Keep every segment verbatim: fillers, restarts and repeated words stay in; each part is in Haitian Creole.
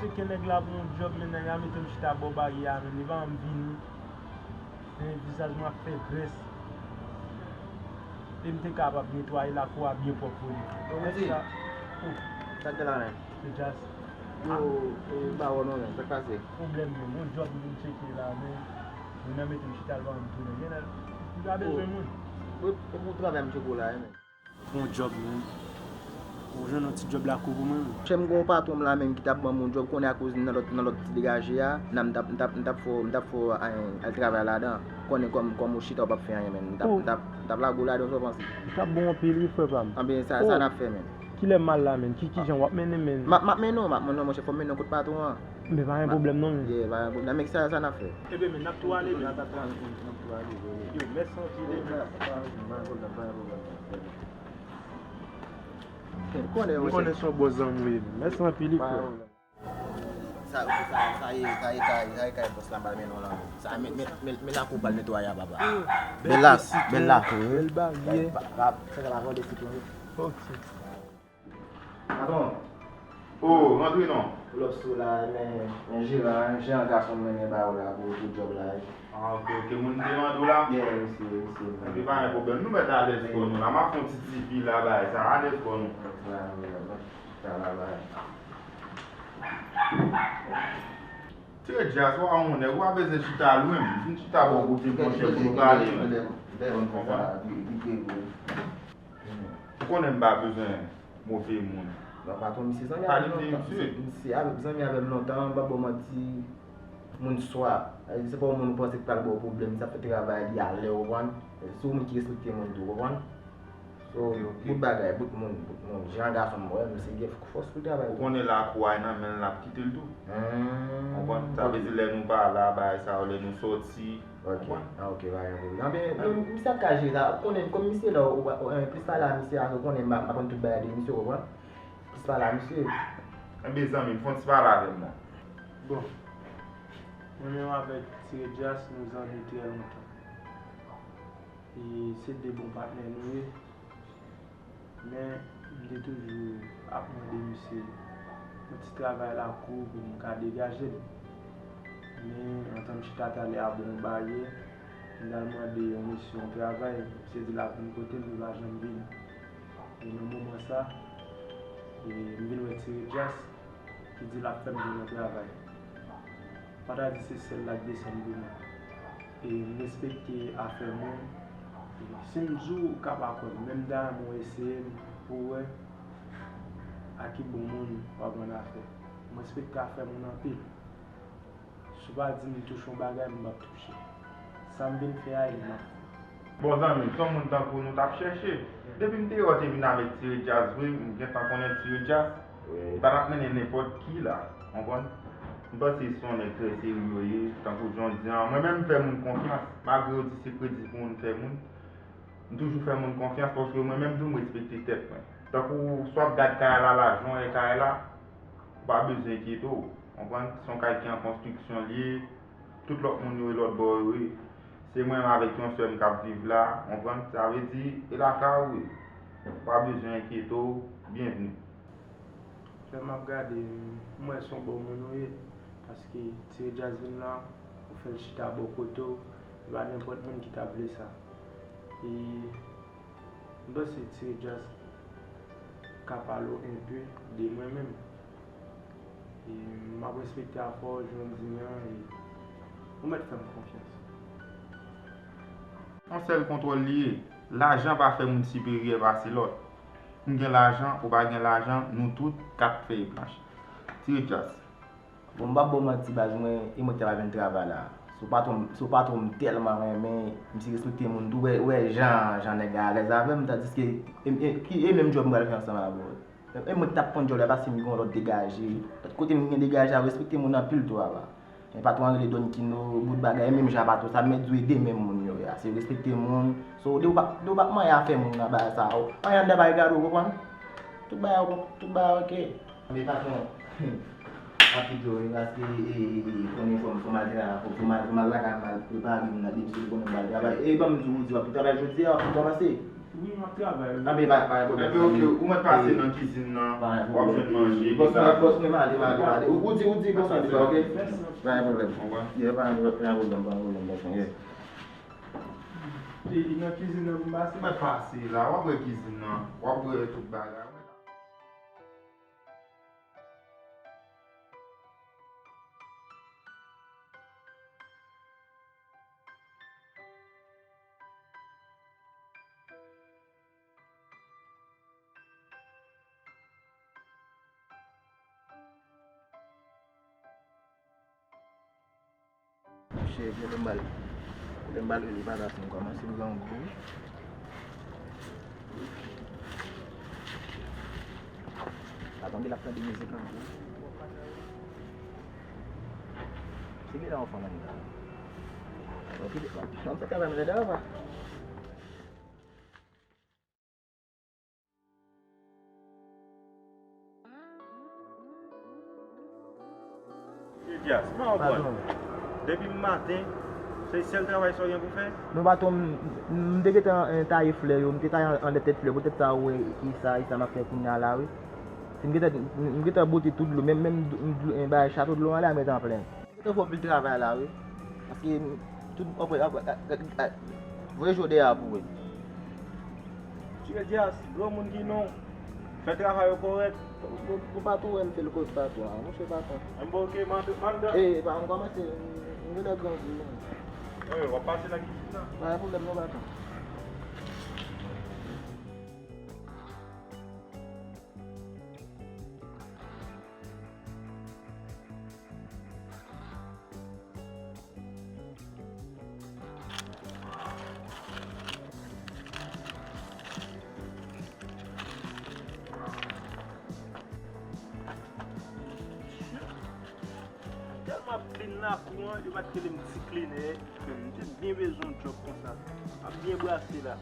Tcheke nèg la pou yon djòb, men nèg la mete m chita bò baryè a, men li pa janm vini. Men vizaj mwen ap fè grès. E m te kapab netwaye lakou a byen pwòp pou li. Bon, men sa, oh, sa k gen la menm? Se Jazz. Yo, e, ba wè non menm, sa k pase? Pwoblèm menm, yon djòb m vin tcheke la, men moun nan mete m chita l pa janm tounen. Gen lè, m ta bezwen moun. Wi, e pou travay m tcheke w la, wi, menm. Yon djòb, menm. Ou jwenn yon ti djòb lakou pou mwen, menm. Chè m gen yon patwon m la menm ki t ap ban m yon djòb, konnen akoz m nan lòt, nan lòt ti degaje a, nan m t ap, m t ap, m t ap fè w, m t ap fè w, eh, al travay ladan. Konnen kòm, kòm ou chita ou p ap fè anyen menm. M t ap, m t ap, m t ap lage w ladan, sa w panse? Li t ap bon anpil, wi, frè pa m. Anben, sa, sa n ap fè, menm. Kilè m al la, menm? Ki, ki jan w ap mennen m, menm? M ap, m ap mennen w, m ap mennen w, monchè, fò m mennen w kot patwon an. Men pa gen pwoblèm non, men. Yeah, pa gen pwoblèm. Nèg sa, sa n ap fè? Ebyen, men, n ap tou ale, men. N ap tou ale, men. Yo, mèsi anpil, men. Pa gen pwoblèm, pa gen pwoblèm. Ou konnen, monchè. M konnen se yon bon zanmi w ye, men. Mèsi anpil, wi, frè. Pa gen pwoblèm. Sa, sa, sa ye, sa ye kay, sa ye kay bòs la, m pral mennen w la. Sa, men, men, men, men lakou w pral netwaye a, papa. Bèl lakou, wi. Bèl lakou, wi. Bèl baryè. Pa, pa, sa, sa pa vòlè sitwon, wi. Ok. Patwon. Oh, rantre non. Lòs sou la, men, men jeran, jeran gason m mennen ba ou la pou, pou djòb la, wi. Ah, ok, ok, moun m te mande w la? Yeah, misye, misye. Epi pa gen pwoblèm, nou mèt alèz kò nou la. M ap fè yon ti tifi la, bagay sa, alèz kò nou. Sa la, bagay. Tire Jazz, w a yon nèg, w a bezwen chita lwen m. Vin chita bò kote m, monchè, pou nou pale, men. Ou konnen m pa bezwen move moun. Non, patwon, misye zanmi avè m lontan. Misye, misye avè, zanmi avè m lontan, m p ap ba w manti, moun swa. Se pa yon moun ou panse k pral ba w pwoblèm, sa fè travay li alè, w konprann? Se yon moun ki respekte moun tou, w konprann? So, bout bagay, bout moun, bout moun. Jan gason m wè, misye gen fòs pou l travay tou. Ou konnen lakou a nan men l, l ap kite l tou. Konprann? Sa vle di lè nou pa la, bagay sa yo, lè nou sòti, Ok. Ah, ok, pa gen pwoblèm. Anben, men misye ap ka jere sa. Ou konnen, kòm misye la, ou, ou, ou, plis pale a misye a, ou konnen, m ap, m ap aprann tout bagay de misye, ou konprann? Plis pale a misye. Enben, zanmi m, fè yon ti pale avè m non. Bon. Mwen menm avèk Tire Jazz, nou zanmi trè lontan. E se de bon patnè nou ye. Men, m te toujou ap mande misye yon ti travay lakou pou m ka degaje m. Men, antan m chita talè a bò yon baryè, m t al mande yon mesye yon travay, misye di l ap vin kote m, li pa janm vini. E nan moman sa, e m vin wè Tire Jazz, ki di l ap fè m jwenn yon travay. Pa ta di se sèl la k desann pou mwen. E m respekte afè moun. E si m di w, ou ka pa kwè m. Men m ta renmen w eseye m pou w wè a ki bon moun w ap rann afè. M respekte afè moun anpil. Si w pa di m touche yon bagay, m p ap touche. Sa m vin fè a, e m ap fè. Bon, zanmi m, se yon moun tankou nou t ap chèche. Depi m te wè w te vin avèk Tire Jazz vre, m gentan konnen Tire Jazz. Li pa t ap mennen nenpòt ki la, konprann? M panse se yon nèg trè serye w ye, tankou jan w di an. Mwen menm, m fè moun konfyans. Malgre yo di se kredi pou moun fè moun, m toujou fè moun konfyans, paske mwen menm tou, m respekte tèt mwen. Tankou sa w ap gad kay la la, jan w wè kay la, ou pa bezwen enkyete w, konprann? Se yon kay ki an konstriksyon l ye, tout lòt moun yo e lòt bò yo ye. Se mwen menm avèk yon sè m k ap viv la, konprann? Sa vle di, e lakay ou ye. Ou pa bezwen enkyete w, byenvni. Lè m ap gade, m wè se yon bon moun ou ye, paske Tire Jazz vin la, ou fè l chita bò kote w, e pa nenpòt moun ki ta vle sa. E m panse Tire Jazz ka pale w enpe de mwen menm. E m ap respekte afè w, jan w di an, e ou mèt fè m konfyans. Yon sèl kontwòl li ye, lajan pa fè moun siperyè pase lòt. M gen lajan, ou pa gen lajan, nou tout kat fèy blanch. Tire Jazz. Bon, m p ap ba w manti, baz, mwen, e mwen ki ta va vin travay la. Se yon patwon, se yon patwon m tèlman renmen, misye respekte moun tou, wè, wè jan, jan nèg la alèz avè m, tandiske e, e, ki, e menm djòb m pral fè ansanm avè w. E mwen ki t ap pran djòb la, paske m gen yon lòt degaje. Lòt kote m gen degaje a, respekte moun anpil tou, apa. Men patwon an rele Don Kino, bout bagay, e menm jan patwon sa, m mèt di w e de menm moun yo ye a. Se respekte moun. So, de ou pa, de ou pa manyen afè moun nan bagay sa yo. Anyen anndan pa egare w, konprann? Tout bagay, tout bagay ok. Men patwon, anpil djòb, paske, e, e, e, konnen fò m, fò m al travay, fò, fò m al, fò m al lakay, m al prepare m nan, depi se konnen m al travay. E ban m di w, di w ap travay jodi a, w ap kòmanse. Wi, m ap travay, wi. Anben, pa, pa gen pwoblèm. Enben, ok, ou mèt pase nan kizin nan, w ap jwenn manje, bòs mwen, bòs mwen, m ale, m ale, m ale. Ou, ou di, ou di bòs mwen deja, ok? Pa gen pwoblèm. Konprann? Yeah, pa gen pwoblèm, pa gen pwoblèm, bòs mwen, yeah. E, e nan kizin nan pou m pase? Mèt pase la, w ap wè kizin nan, w ap wè tout bagay. Monchè, kote m ba l, kote m ba l rele papa, m kòmanse grangou. Atann, l ap tande mizik ankò. Se ki la w fanm anndan? Ok, m ap fè travay mwen tande papa. Jodi a, si m pa konprann. Depi maten, se sèl travay sa w gen pou fè? Non, patwon, m, m te gentan, eh, taye flè yo, m te taye an, anlè tèt flè, poutèt sa, ou wè, e sa, e sa m ap fè kounye a la, wi. Si m gentan, m, m gentan bwote tout dlo, menm, menm, m, dlo, eh, bay chato dlo an la, m gentan plen. Mwen te fè anpil travay la, wi. Paske tout, apre, apre, a, a, a, voye jodi a pou wè. Ti Elias, granmoun ki non, fè travay ou kòrèk. Bon, bon, bon, patwon, wè m fè l kòrèk, patwon, a, monchè patwon. Enben, ok, m antre anndan. E, pa, m kòmanse, m, m genlè grangou, wi. Wi, w ap pase nan kizin nan. Pa gen pwoblèm, non, patwon. Tèlman ap clean lakou an, yo pa t rele m ti cleaner. M te byen bezwen yon djòb konsa. M ap byen brase la.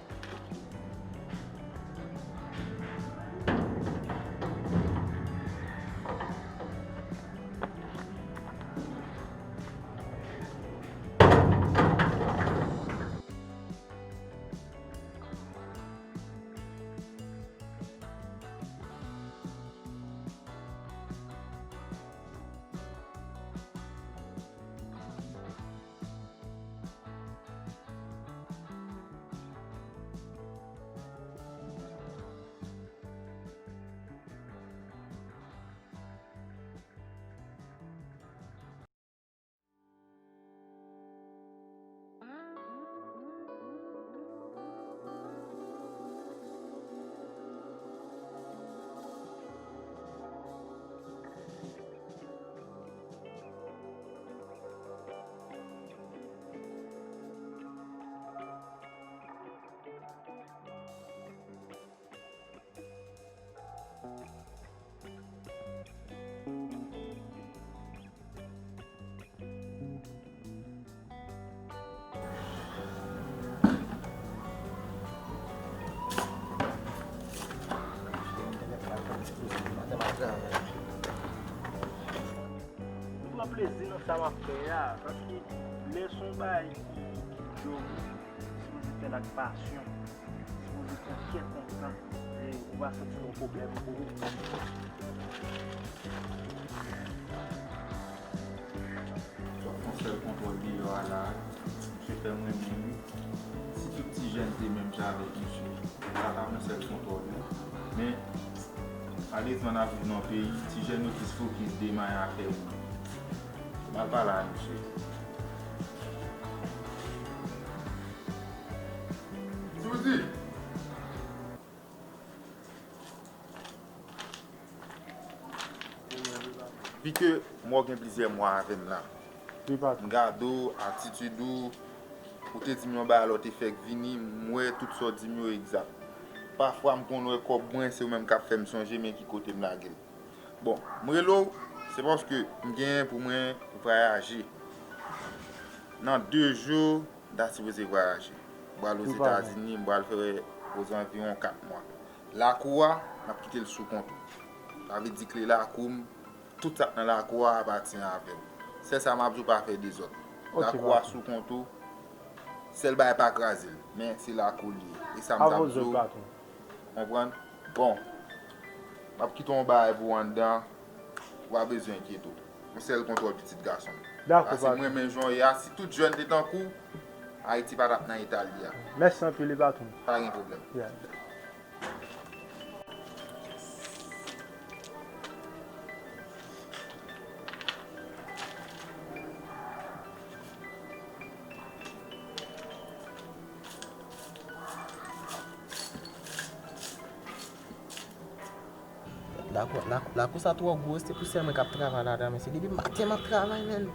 M pran plezi nan sa m ap fè a, paske lè se yon bagay ki, ki dyo, ou sipoze fè l ak pasyon, ou sipoze pran kè kontan, e ou pa santi yon pwoblèm pou ou. Sot fè yon sèl kontwòl deyò a la, misye fè m renmen wi. Si tout ti jèn te menm jan avèk misye, sa ta yon sèl kontwòl wi. Men, malerezman n ap viv nan yon peyi, ti jèn yo plis fokis de may afè moun. M al pale a misye. Souzi! Pi ke mò gen plizyè mwa avè m la. M gade w, atitid ou, ou te di m yon bagay lè w te fèk vini, m wè tout sa w di m yo egzak. Pafwa m konn wè kòb mwen, se ou menm k ap fè m sonje men ki kote m lage l. Bon, m rele w, se paske m genyen pou mwen vwayaje. Nan de jou, m ta sipoze vwayaje. M pral Ozetazini, m pral fè ozanviwon kat mwa. Lakou a, m ap kite l sou kont ou. Sa vle di kle lakou m, tout sa k nan lakou a apatyen avè m. Sèl sa m ap di w, pa fè dezòd. Lakou a sou kont ou. Sèl bagay pa kraze l, men se lakou l ye. E sa m t ap di w. Konprann? Bon, m ap kite yon bagay pou w anndan, ou pa bezwen enkyete w. Yon sèl kontwòl pitit gason m. Dakò, patwon. Paske m renmen jan w ye a, si tout jèn te tankou w, Ayiti pa t ap nan eta l ye a. Mèsi anpil wi patwon. Pa gen pwoblèm. Yeah. Lakou, lakou, lakou sa twò gwo, se pou sèl mwen k ap travay ladan, men se depi maten m ap travay, menn.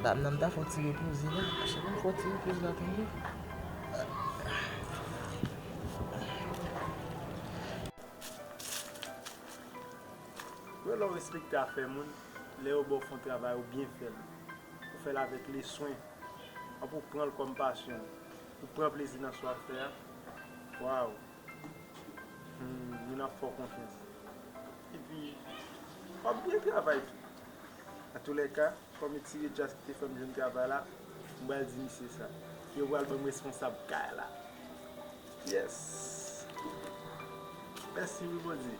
Dam nan m ta fè yon ti repoze la, chak mwen fè yon ti repoze la, tande. Wè lè w respekte afè moun, lè yo ba w fè yon travay, ou byen fè l. Ou fè l avèk leswen. Anpi w pran l kòm pasyon. Ou pran plezi nan sa w ap fè a. Waw! Hmm, moun ap fè w konfyans. Epi, w ap byen travay tou. Antoulèka, kòm e Ti Redjas ki te fè m jwenn travay la, m pral di misye sa. Yo pral ban m responsab kay la. Yes! Mèsi wi Bondye.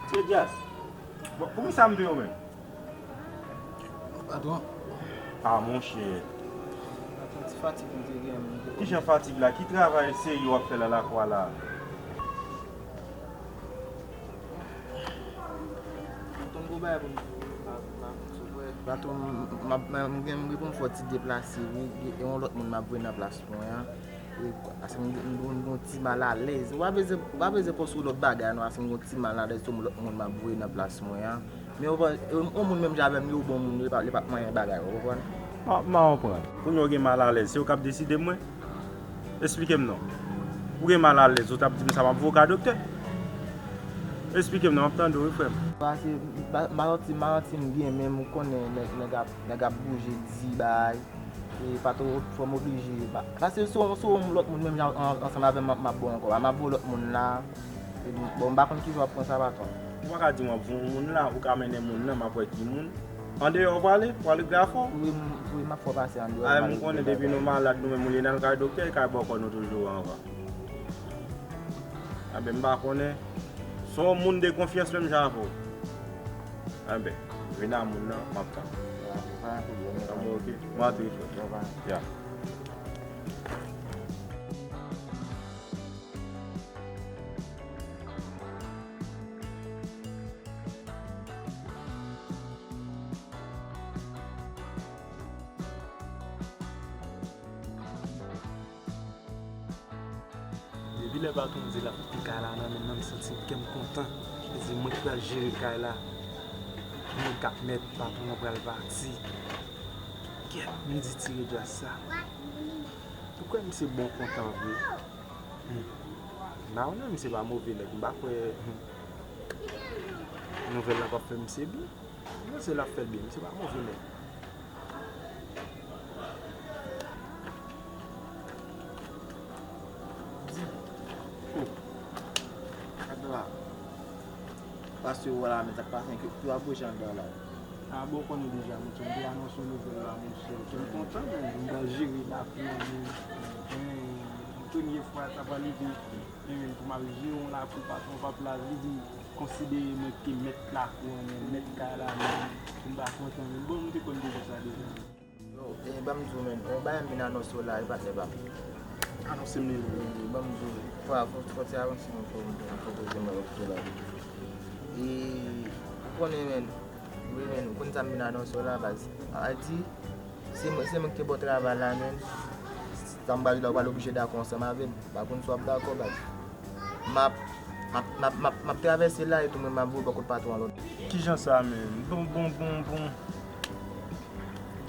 Ti Redjas, bon, poukisa m veye w menm? Patwon. Ah, monchè. Patwon, ti fatig m te gen, m te... Kijan fatig la? Ki travay serye w ap fè la lakwa la? Patwon, m gon bagay pou m di w, pa, pa, pa, sou vre. Patwon, m, m, m, m gen, m gen pou m fè yon ti deplase, wi, e yon lòt moun m ap voye nan plas mwen an. E, paske m, m, m, m gen yon ti malalèz. Ou pa bezwen, ou pa bezwen panse yon lòt bagay, non, paske m gen yon ti malalèz, se yon lòt moun m ap voye nan plas mwen an. Men ou pa, yon, yon moun menm jan avè m, li yon bon moun, li pa, li p ap manyen bagay, ou konprann? M, m konprann. Kounye a w gen malalèz, se ou k ap deside mwen? Esplike m non. Ou gen malalèz, ou t ap di m sa, m ap voye w ka doktè. Esplike m non, m ap tande w, wi, frè m. Paske, ma, maladi, maladi m gen, men ou konnen, nèg, nèg ap, nèg ap bouje, di bagay. E patwon, fò m oblije, pa, paske si w, si w yon lòt moun menm jan an, ansanm avè m, m ap, m ap ba w ankò, m ap voye lòt moun la. E, bon, m pa konn kijan w ap pran sa, patwon. Ou pa ka di m w ap voye yon moun la, ou ka mennen moun nan, m ap wè ki moun. Andeyò w prale, w prale grafè w? Wi, m, wi, m ap fè w pase andeyò. Ay, m konnen depi nou malad, nou menm, ou li n al kay doktè, e kay bòkò nou toujou anvan. Enben, m pa konnen. Se yon moun de konfyans menm jan avè w. Enben, vin a moun nan, m ap tann. Pa gen pwoblèm. Enben, oke. M antre, frè. Ya. Depi lè patwon di l ap kite kay la nan men m nan, m santi kè m kontan. Li di mwen ki pral jere kay la. Mwen k ap mèt, patwon an pral pati. Kèt, m di Ti Redjas sa. Ou kwè misye bon kontan vre? Hmm. M pa konnen, misye pa move nèg. M pa kwè, hmm, nouvèl la p ap fè misye byen. Mwen se l ap fè l byen, misye pa move nèg. Di. Oh. Gad la. Pastè wè la, men sa k pase, ki, ki w ap bouche anndan la. A, bon, w konnen deja, monchè, m te anonse w nouvèl la, monchè. Kè m kontan, men, m pral jere lakou an, men, men, premye fwa sa pral rive, men, men, pou m al jere yon lakou, patwon p ap la, li di, konsidere mwen ke mèt lakou an, men, mèt kay la, men, m pa kontan, men, bon, m te konn deja sa deja. Yo, e, ban m di w, men, yon bagay m vin anonse w la, e patnè pa m. Anonse m li, men. E, ban m di w, fò, fò, fò ti avanse, men, fò, fò, fò poze mwen lòt kote la. E, ou konnen, men, wi, men, ou konn sa m vin anonse w la, baz. A di, se mwen, se mwen ki te ba w travay la, men. Sa m pral di la, ou pral oblije dakò ansanm avè m. M pa konn si w ap dakò, baz. M ap, m ap, m ap, m ap, m ap travèse la, e tou mwen, m ap voye w bò kot patwon an lòt. Kijan sa, men? Bon, bon, bon, bon.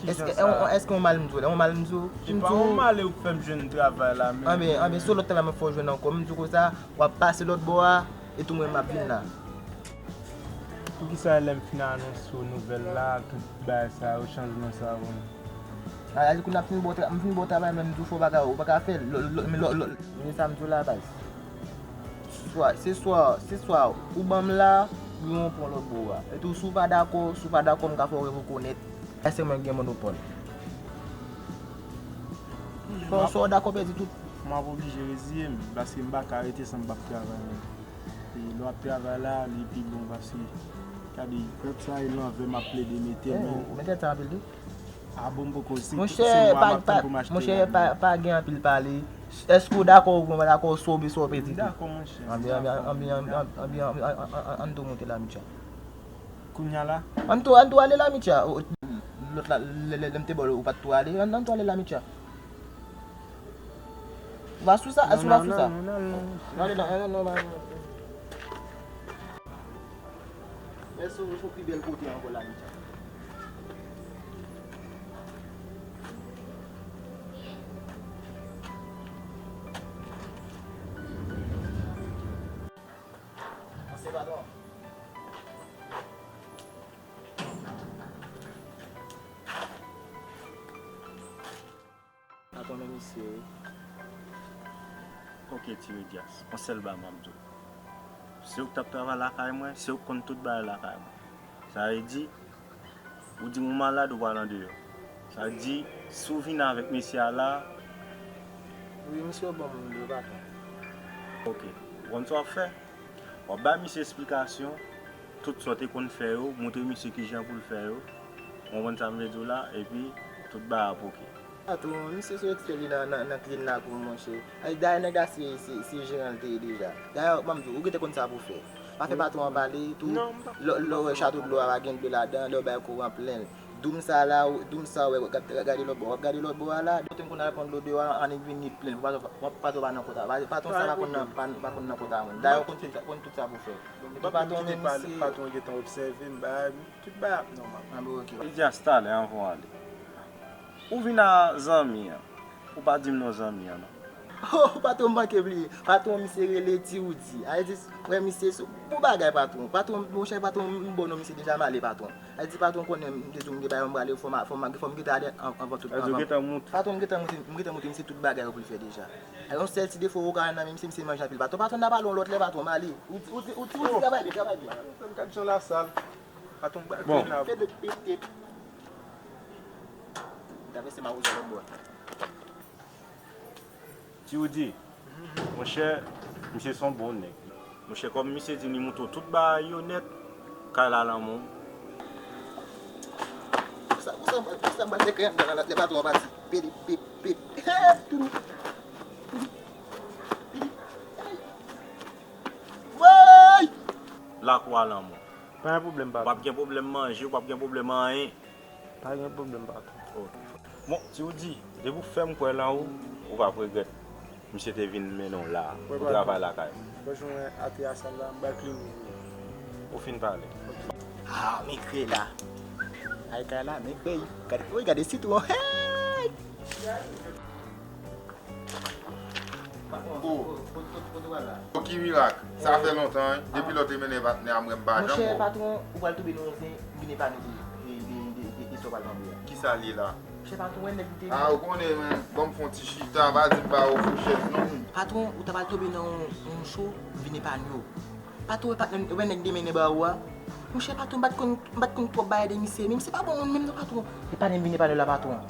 Èske, èske yon mal m di w la? Yon mal m di w? E pa yon mal ou fè m jwenn travay la, men. Anben, anben, se lòt travay mwen fè w jwenn ankò. M di w konsa, w ap pase lòt bò a, e tou mwen m ap vin la. Poukisa lè m fin anonse w nouvèl la, tout bagay sa yo, chanjman sa yo? A, a di kounye a m fin ba w tra-, m fin ba w travay, men m di w fò w pa ka, ou pa ka fè l. Lò, lò, men lò, lò, men sa m di w la, baz. Swa, se swa, se swa ou ban m la, oubyen ou pran lòt bò a. Etou, si w pa dakò, si w pa dakò, m ka fè w rekonèt. Èske mwen gen monopòl? Swa, swa w dakò pèdi tout. M ap oblije reziye m, paske m pa ka rete san m p ap travay menm. E lè w ap travay la, li pi bon paske, gade, pèp sa e lanvè m ap plede mete men. Ou mete tèt sa anpil tou? A bon, m poko, se, se mwen m ap tann pou m achte la. Monchè, pa, pa, monchè, pa, pa gen anpil pale. Èske w dakò oubyen w pa dakò, swa w oubyen swa w pèdi tou? M dakò, monchè, m dakò. Ann tou monte la, Mitya. Kounye a la? Ann tou, ann tou ale la, Mitya. O, lòt la, lè, lè, lè m te ba w, ou pa t tou ale. Ann, ann tou ale la, Mitya. Ou pa sou sa? Èske ou pa sou sa? Non, non, non, non, non. Non, non, non, non, non, non. Èske ou sou pi bèl kote ankò la, Mitya? Anse patwon. Patwon, men misye wi. Ok, Ti Redyas, yon sèl bagay m ap di w. Se ou k t ap travay lakay mwen, se ou k konn tout bagay lakay mwen. Sa vle di, ou di m ou malad, ou pral andeyò. Sa vle di, si w vin avèk mesye a la. Wi, misye yon bon moun vre, patwon. Ok, ou konn sa w ap fè? W ap bay misye esplikasyon, tout sa w te konn fè yo, montre misye kijan pou l fè yo. Ou konprann sa m vle di w la, epi tout bagay ap ok. Patwon, misye se ekspè li nan, nan, nan clean lakou, monchè. Ay, dayè nèg la se, se, se jeran l te ye deja. Dayè, ban m di w, ou gentan konn sa pou w fè. Pa fè patwon an pale tou. Non, m pa. Lè, lè w wè chato dlo a pa gen dlo ladan, lè w bay kouran plen l. Doum sa la, doum sa w wè, gad, gade lòt bò, w ap gade lòt bò a la, douten konn al pran dlo deyò a, annik vin li plen. Patwon, patwon pa nan kòt a. Patwon sa pa konn nan, pa, pa konn nan kòt a moun. Dayè, w konn tout sa, konn tout sa pou w fè. Epi patwon menm se. Patwon gentan obsève m, bay, tout bay ap nòmal. A bon, ok. Li di a talè anvan w ale. Ou vin a zanmi an. Ou pa di m non zanmi an non. Oh, patwon, m manke bliye. Patwon, misye rele Ti Woody. A di, frè misye se bon bagay, patwon. Patwon, monchè, patwon, m bon non misye deja, m ale, patwon. A di, patwon konnen m te di w m gen bagay, m prale, fò m, fò m, fò m gentan ale an-, anvan tout, anvan. Patwon, m gentan montre, m gentan montre misye tout bagay yo pou l fè deja. A yon sèl ti defo ou ka nan men misye, misye manje anpil, patwon. Patwon, n a pale yon lòt lè, patwon, m ale. Ou, ou, ou, ou travay byen, travay byen. M gad jan lasal. Patwon, m pral grenn la. Pip, pip, pip. Travèse mawozo lòt bò a. Ti Woody, monchè, misye se yon bon nèg. Monchè, kòm misye di m li montre w tout bagay yo nèt, kay la nan men w. Pou sa, pou sa, pou sa, m pral fè krèm nan lè patwon an pati. Pip, pip, pip. Toulou. Woy! Lakou a nan men w. Pa gen pwoblèm, patwon. W ap gen pwoblèm manje, w ap gen pwoblèm anyen. Pa gen pwoblèm, patwon. Ok. Bon, Ti Woody, depi w fè m kwè nan ou, ou p ap regrèt. Misye te vin mennen w la, pou travay lakay mwen. Wè, patwon. Wè, jan w wè atè a sal la, m bay kle nou. Ou fin pale. Ah, men kre la. Ay, kay la, men kre. Gade, woy, gade sitwon. Hey! Oh. Oh, ki mirak. Sa fè lontan, wi. Depi lè w te mennen patnè a mwen, m pa janm wè w. Monchè, patwon, ou pral tonbe nan yon zen, vin epa nou de, de, de, de, de sa w pral tonbe a. Kisa l ye la? Monchè, patwon, wè nèg te. Ah, ou konnen, men, ban m fè yon ti chita, pa di m ba ou fouchèt, non. Patwon, ou ta pral tonbe nan yon, yon cho, vin epa nou. Patwon, ou wè nèg te mennen ba ou a? Monchè, patwon, m pa t konn, m pa t konn twòp bagay de misye, men misye pa bon moun menm non, patwon. Epa n vin epa nou la, patwon.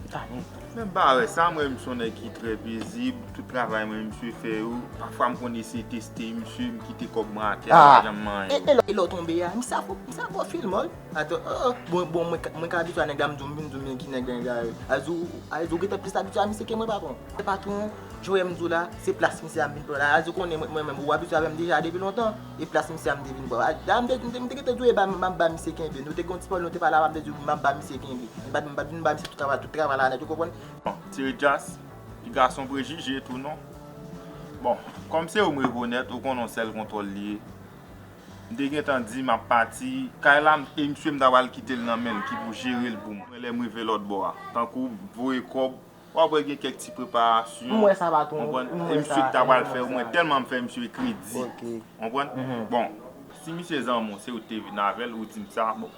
Epa n. Men m pa wè sa, mwen, m se yon nèg ki trè pezib, tout travay mwen, misye fè yo. Pafwa, m konn eseye teste misye, m kite kòb mwen atè, l pa janm manyen. E, e lè, e lè w tonbe a, misye ap, misye ap ba w fil mòl. Atò, oh, oh. Bon, bon, mwen, mwen ka abitye a nèg la, m di w, m vin di w, men ki nèg, nèg la ye. A di w, a di w gentan plis abitye a misye ke mwen, patwon. Patwon, jan w wè m di w la, se plas misye a m vin pran la. A di w konnen mwen, mwen menm, ou abitye avè m deja depi lontan. E plas misye a m te vin pran. A, dayè, m te, m te, m te gentan di w, e ba, m ap ba misye kenbe. Nou te gen yon ti pwoblèm, nou te pale avè m, m te di w, m ap ba misye kenbe. M pa t, m pa t vin ba misye tout travay, tout travay la nèt, ou konprann? Bon, Ti Redyas, li gason prejije tou, non? Bon, kòm se ou m rekonèt, ou konnen yon sèl kontwòl li ye. M te gentan di m ap pati. Kay la, m, e misye m ta pral kite l nan men l ki pou jere l pou mwen. Lè m rive lòt bò a, tankou voye kòb, w ap wè gen kèk ti preparasyon. M wè sa, patwon. Konprann? E misye ki ta pral fè, mwen tèlman m fè misye kredi. Ok. Konprann? Bon, Si misye zanmi w, se ou ki te vin avè l, ou di m sa, bon,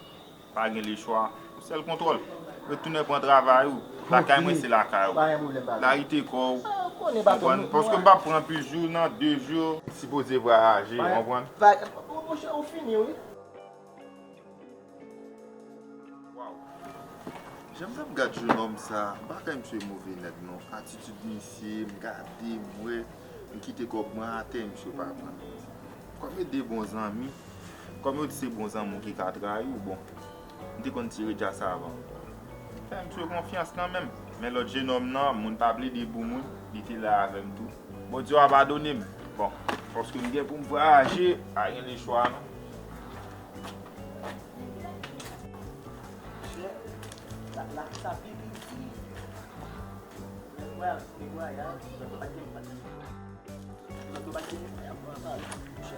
pa gen lechwa, ou sèl kontwòl. Retounen pran travay ou. Lakay mwen se lakay ou. Pa gen pwoblèm, pa gen. Larite kò w. Ah, ou konnen, patwon, konprann? Paske m p ap pran anpil jou, nan de jou, sipoze vwayaje, konprann? Pa, pa, monchè, ou fini, wi. Waw. Jan m t ap gad jennonm sa, m pa kwè misye move nèg non. Atitid misye, m gade, m wè, m kite kòb mwen atè, misye pa pran. Kòm e de bon zanmi, kòm yo di se bon zanmi w ki ka trayi w, bon, m te konn tire djaz sa avan. Fè misye konfyans kanmenm. Men lòt jennonm nan, moun pa plede pou moun, li te la avè m tou. Bondye w a padone m. Bon, paske m gen pou m vwayaje, pa gen lechwa non. Monchè, sa, la, sa pi piti. Lè m vwayaj, m vwayaj, lòt yo pa t gen, pa t gen. Lòt yo pa t gen, pa t gen, monchè.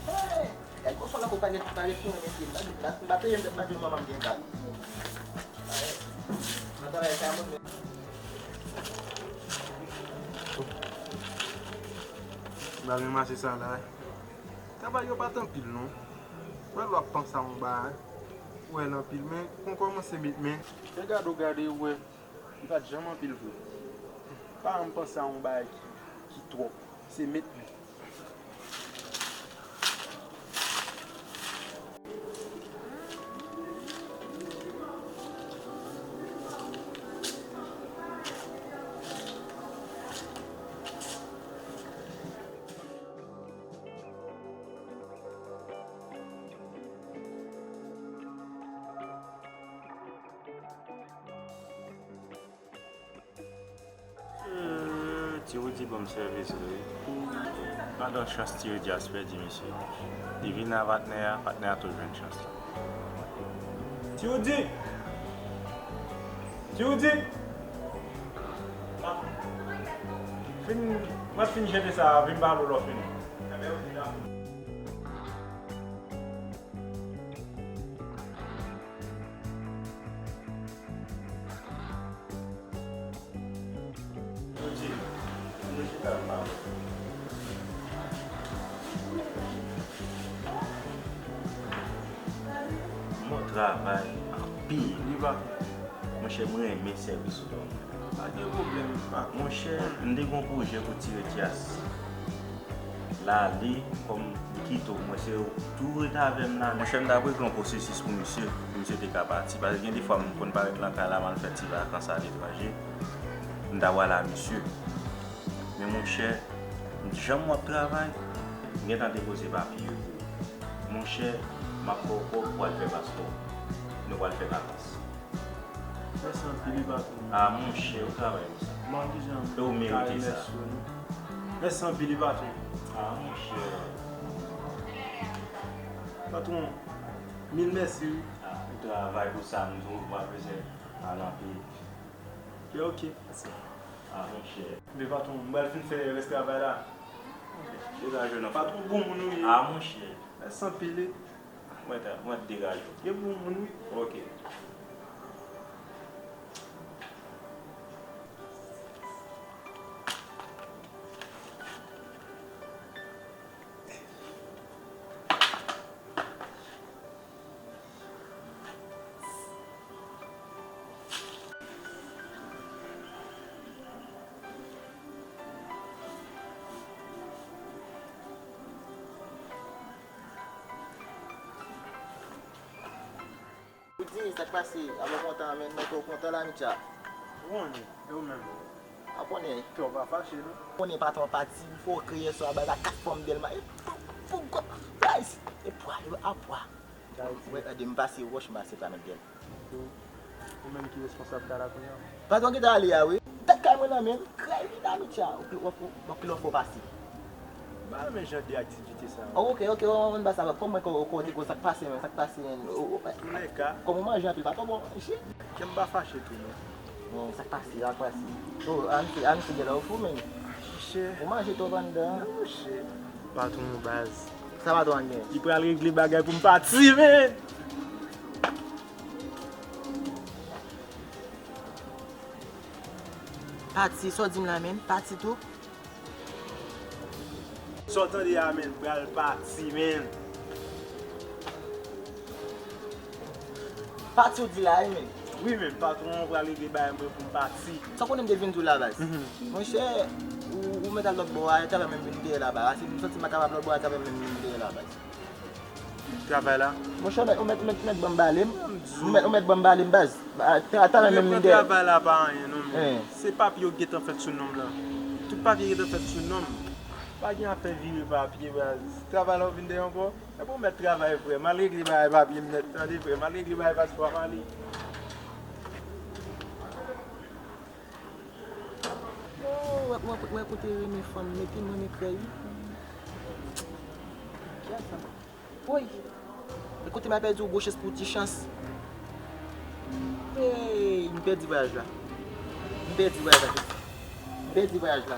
Hey! Gad kòchon nan kou pa gen, pa gen tounen mesye. M pa, m pa, m pa peye m tèt pa di manman m gen kay. Nan travay sa moun men. M pa renmen mache sa la. Travay yo pa t anpil non. Wè lè w ap panse a yon bagay, ou wè l anpil, men kon kòmanse met men. Fè gade w gade, ou wè. Li pa t janm anpil vre. Pa janm panse a yon bagay ki, ki twòp. Se met men. Euh, Ti Rudy ban m sèvis vre wi. Pa gen chans Ti Rudy a pèdi misye. Li vin a patnè a, patnè a tou jwenn chans la. Ti Rudy! Ti Rudy! Fin, mwen fin jete sa, vin pale w lè w fini. Yo di, nou chita anba. Mwen travay anpil wi, patwon. Monchè, mwen renmen sèvis ou ban mwen. Pa gen pwoblèm, patwon. Monchè, m te gen yon pwojè pou tire djaz. L ale, kòm li kite w, mwen se ou tou ret avè m la. Monchè, m t ap regle yon pwosesis pou misye, pou misye te ka pati. Paske gen de fwa m konn parèt nan kay la, m al fè ti vakans aletranje. M ta pral a misye. Men monchè, jan m w ap travay, m gentan depoze papye yo pou ou. Monchè, m ap ba w kòb pou w al fè paspò. Nou pral fè vakans. Mèsi anpil wi, patwon. A, monchè, ou travay pou sa. Mwen ki jan. E ou merite sa. Mèsi anpil wi, patwon. A, monchè. Patwon, mil mèsi wi. A, ou travay pou sa, m di w pa bezwen al anpil. Ok, ok. Mèsi. A, monchè. Men patwon, m pral fin fè rès travay la. Degaje w non. Patwon bon moun ou ye. A, monchè. Mèsi anpil wi. Mwen ta, mwen degaje w. Gen bon moun wi. Ok. Ou di, sa k pase? Alò kontan, men mwen tou kontan la, Mitya. Ou konnen, e ou menm? A konnen. Kè w pa fache, non? Konnen patwon pati, fò w kriye sou a bay la kat fanm Dèlma. E pou, pou, pou, guys! E pwa, e a pwa. Mwen, ede m pase wòch, m pase pa nan gèl. Ou, ou menm ki responsab kay la kounye a? Patwon ki ta ale a, wi. Dat kay mwen Nan men, krèy li la, Mitya. Ou pi, w ap, w ap pi lò fò pase. M pa renmen jan de aktivite sa yo. Oh, ok, ok, w konn ba sa, kòman kò, kò te ko, sa k pase menm, sa k pase menm? O, o, Toulèka. Kòm ou manje anpil, pa twò bon, ichi. Kè m pa fache tou, non. Bon, sa k pase, sa k pase. Oh, Anse, Anse, gen lè ou fou, menm. Monchè. Ou manje twòp anndan. Non, monchè. Patwon baz. Sa patwon an gen? Li pral regle bagay pou m pati, menm. Pati, sa w di m la, menm? Pati tou? Sa w tande a, menm? Pral pati, menm. Pati w di la, wi, menm? Wi, menm. Patwon an pral regle bagay mwen pou m pati. Sa w konnen m te vin di w la, baz? Mhm. Monchè, ou, ou mèt al lòt bò a, e travay mwen vin dèyè la, baz. Ase m santi m pa kapab lòt bò a, e travay mwen vin dèyè la, baz. Travay la. Monchè, ou mèt, ou mèt, ou mèt, ou mèt ban m bale m. Ou mèt, ou mèt ban m bale m, baz. Ba, ta, ta menm menm lidè. Travay la pa anyen, non, men. Se papye yo gentan fèt sou non m lan. Tout papye gentan fèt sou non m. Pa gen afè vire papye, baz. Travay la ou vin dèyè ankò. Epi ou mèt travay, frè. M al regle bagay papye m nèt, tande, frè. M al regle bagay paspò a, m ale. Oh, wè, wè, wè kote renmen fanm, mete mwen nan krèy, wi. Kiyès sa? Woy! Ekoute, m ap di w gwo chans pou ti chans. Hey, m pèdi vwayaj la. M pèdi vwayaj la. M pèdi vwayaj la.